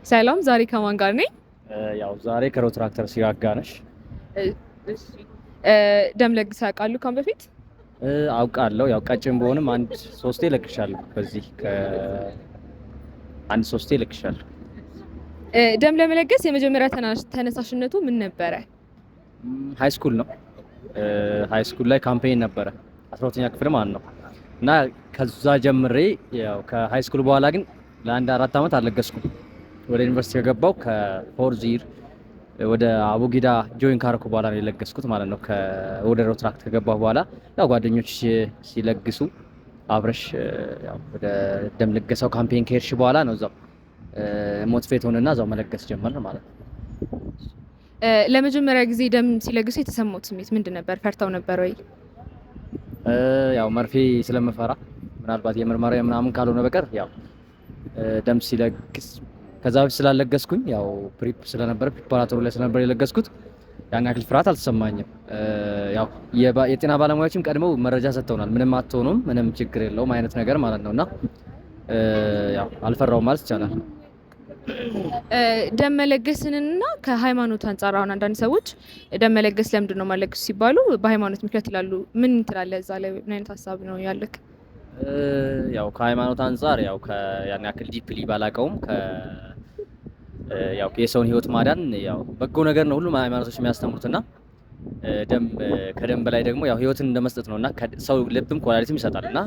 ሰላም፣ ዛሬ ከማን ጋር ነኝ? ያው ዛሬ ከሮትራክተር ሲራክ ጋር ነሽ። እሺ፣ ደም ለግሰው ያውቃሉ ካሁን በፊት? አውቃለሁ። ያው ቀጭን በሆንም አንድ ሶስቴ ለግሻለሁ። በዚህ ከአንድ ሶስቴ ለግሻለሁ። ደም ለመለገስ የመጀመሪያ ተነሳሽነቱ ምን ነበረ? High school ነው። High school ላይ campaign ነበረ፣ 12ኛ ክፍል ማለት ነው። እና ከዛ ጀምሬ ያው ከ high school በኋላ ግን ለአንድ 4 ዓመት አልለገስኩም። ወደ ዩኒቨርሲቲ ከገባው ከ fourth year ወደ አቡጊዳ join ካረኩ በኋላ ነው የለገስኩት ማለት ነው። ወደ ሮትራክት ከገባሁ በኋላ ያው ጓደኞች ሲለግሱ አብረሽ ያው ወደ ደም ልገሳው campaign ከሄድሽ በኋላ ነው እዛው motivate ሆነና እዛው መለገስ ጀመርን ማለት ነው። ለመጀመሪያ ጊዜ ደም ሲለግሱ የተሰማዎት ስሜት ምንድን ነበር? ፈርተው ነበር ወይ? ያው መርፌ ስለምፈራ ምናልባት የምርመራ ምናምን ካልሆነ በቀር ያው ደም ሲለግስ ከዛ በፊት ስላለገስኩኝ ያው prep ስለነበረ preparatory ላይ ስለነበር የለገስኩት ያን ያክል ፍርሃት አልተሰማኝም። ያው የጤና ባለሙያዎችም ቀድመው መረጃ ሰጥተውናል። ምንም አትሆኑም፣ ምንም ችግር የለውም አይነት ነገር ማለት ነውና ያው አልፈራውም ማለት ይቻላል። ደም መለገስንና ከሃይማኖት አንጻር አሁን አንዳንድ ሰዎች ደም መለገስ ለምንድን ነው የማይለግሱ ሲባሉ በሃይማኖት ምክንያት ይላሉ። ምን ትላለህ? እዛ ላይ ምን አይነት ሀሳብ ነው ያለክ? ያው ከሃይማኖት አንጻር ያው ያን ያክል deeply ባላቀውም ያው የሰውን ህይወት ማዳን ያው በጎ ነገር ነው ሁሉም ሃይማኖቶች የሚያስተምሩትና ደም ከደም በላይ ደግሞ ያው ህይወትን እንደመስጠት ነውና ሰው ልብም ኩላሊትም ይሰጣል እና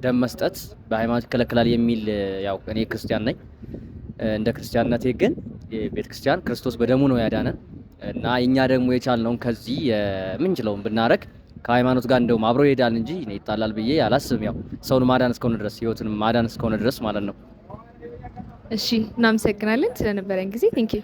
ደም መስጠት በሃይማኖት ይከለከላል የሚል ያው እኔ ክርስቲያን ነኝ። እንደ ክርስቲያንነቴ ግን ቤተክርስቲያን ክርስቶስ በደሙ ነው ያዳነን እና እኛ ደግሞ የቻልነውን ከዚህ የምንችለውን ብናረግ ከሃይማኖት ጋር እንደውም አብሮ ይሄዳል እንጂ እኔ ይጣላል ብዬ አላስብም። ያው ሰውን ማዳን እስከሆነ ድረስ፣ ህይወትን ማዳን እስከሆነ ድረስ ማለት ነው። እሺ፣ እናመሰግናለን ስለነበረን ጊዜ፣ thank you።